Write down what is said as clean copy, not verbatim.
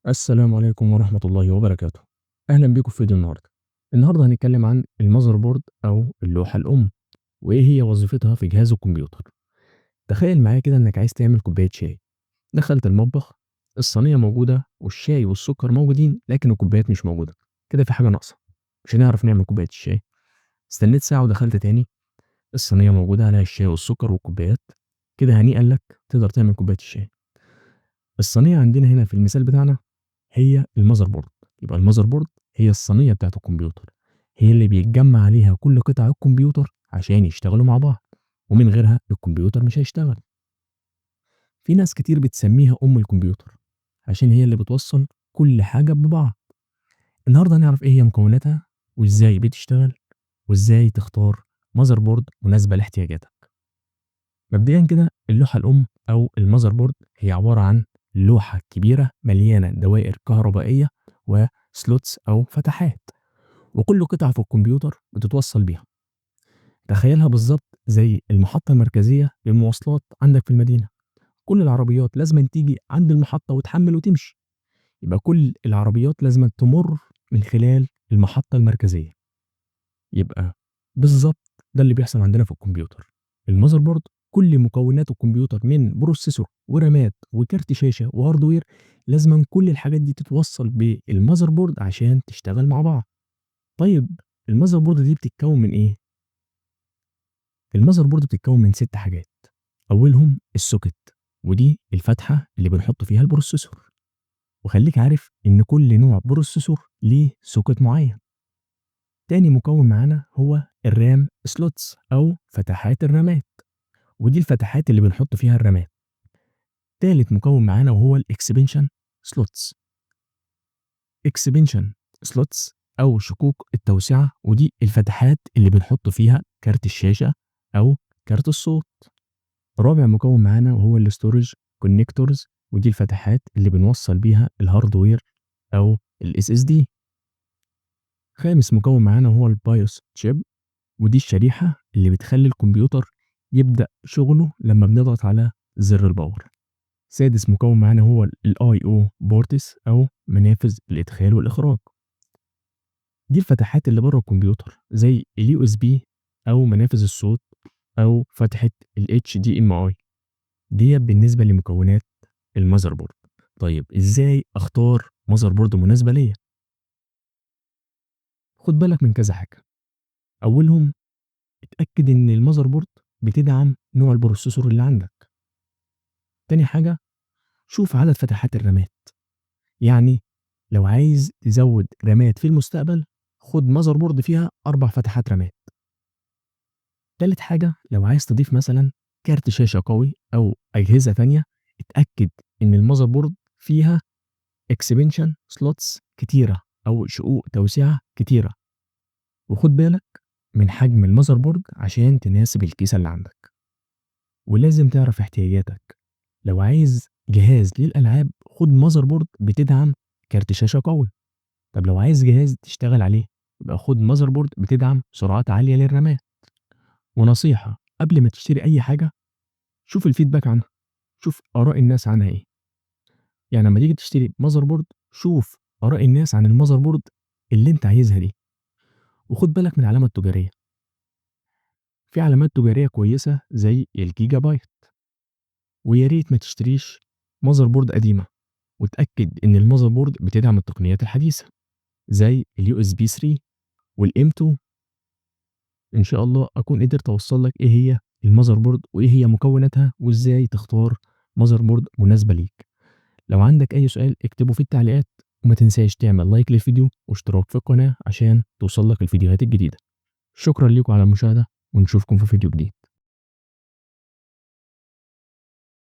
السلام عليكم ورحمة الله وبركاته. أهلا بيكم في فيديو النهاردة. النهاردة هنتكلم عن ال motherboard أو اللوحة الأم، وإيه هي وظيفتها في جهاز الكمبيوتر. تخيل معايا كده إنك عايز تعمل كوباية شاي. دخلت المطبخ، الصينية موجودة والشاي والسكر موجودين، لكن الكوبايات مش موجودة. كده في حاجة ناقصة، مش هنعرف نعمل كوباية الشاي. استنيت ساعة ودخلت تاني، الصينية موجودة عليها الشاي والسكر والكوبايات. كده هنيئا لك، تقدر تعمل كوباية الشاي. الصينية عندنا هنا في المثال بتاعنا هي ال motherboard. يبقى ال motherboard هي الصينية بتاعت الكمبيوتر، هي اللي بيتجمع عليها كل قطع الكمبيوتر عشان يشتغلوا مع بعض، ومن غيرها الكمبيوتر مش هيشتغل. في ناس كتير بتسميها أم الكمبيوتر عشان هي اللي بتوصل كل حاجة ببعض. النهاردة هنعرف إيه هي مكوناتها وإزاي بتشتغل وإزاي تختار motherboard مناسبة لاحتياجاتك. مبدئيا كده اللوحة الأم أو ال motherboard هي عبارة عن لوحة كبيرة مليانة دوائر كهربائية و slots أو فتحات، وكل قطعة في الكمبيوتر بتتوصل بيها. تخيلها بالظبط زي المحطة المركزية للمواصلات عندك في المدينة. كل العربيات لازم تيجي عند المحطة وتحمل وتمشي، يبقى كل العربيات لازم تمر من خلال المحطة المركزية. يبقى بالظبط ده اللي بيحصل عندنا في الكمبيوتر. ال motherboard كل مكونات الكمبيوتر من processor ورامات وكارت شاشة و hardware، لازم كل الحاجات دي تتوصل بال motherboard عشان تشتغل مع بعض. طيب ال motherboard دي بتتكون من ايه؟ ال motherboard بتتكون من 6 حاجات. اولهم ال socket، ودي الفتحة اللي بنحط فيها ال processor. وخليك عارف ان كل نوع processor ليه socket معين. تاني مكون معانا هو ال RAM slots او فتحات الرامات، ودي الفتحات اللي بنحط فيها الرامات. تالت مكون معانا وهو ال expansion slots. expansion slots او شقوق التوسعة، ودي الفتحات اللي بنحط فيها كارت الشاشة او كارت الصوت. رابع مكون معانا وهو ال storage connectors، ودي الفتحات اللي بنوصل بيها ال hardware او ال SSD. خامس مكون معانا هو ال BIOS chip، ودي الشريحة اللي بتخلي الكمبيوتر يبدأ شغله لما بنضغط على زر ال power. سادس مكون معانا هو ال I/O ports او منافذ الادخال والاخراج. دي الفتحات اللي بره الكمبيوتر زي ال USB او منافذ الصوت او فتحة ال HDMI. دي بالنسبة لمكونات ال motherboard. طيب ازاي اختار motherboard مناسبة ليا؟ خد بالك من كذا حاجة. اولهم اتأكد ان ال motherboard بتدعم نوع ال processor اللي عندك. تاني حاجة شوف عدد فتحات الرامات، يعني لو عايز تزود رامات في المستقبل خد motherboard فيها 4 فتحات رامات. تالت حاجة لو عايز تضيف مثلا كارت شاشة قوي أو أجهزة تانية، اتأكد إن ال motherboard فيها expansion slots كتيرة أو شقوق توسعة كتيرة. وخد بالك من حجم ال motherboard عشان تناسب الكيسة اللي عندك. ولازم تعرف احتياجاتك، لو عايز جهاز للألعاب خد motherboard بتدعم كارت شاشة قوي. طب لو عايز جهاز تشتغل عليه يبقى خد motherboard بتدعم سرعات عالية للرامات. ونصيحة قبل ما تشتري أي حاجة شوف ال feedback عنها، شوف آراء الناس عنها إيه. يعني لما تيجي تشتري motherboard شوف آراء الناس عن ال motherboard اللي أنت عايزها دي. وخد بالك من العلامة التجارية، في علامات تجارية كويسة زي الجيجا بايت. ويا ريت ما تشتريش motherboard قديمة، وتأكد إن ال motherboard بتدعم التقنيات الحديثة زي ال USB 3 وال M2. إن شاء الله أكون قدرت أوصل لك إيه هي ال motherboard وإيه هي مكوناتها وإزاي تختار motherboard مناسبة ليك. لو عندك أي سؤال اكتبه في التعليقات، وما تنساش تعمل like للفيديو واشتراك في القناة عشان توصل لك الفيديوهات الجديدة. شكرا لكم على المشاهدة ونشوفكم في فيديو جديد.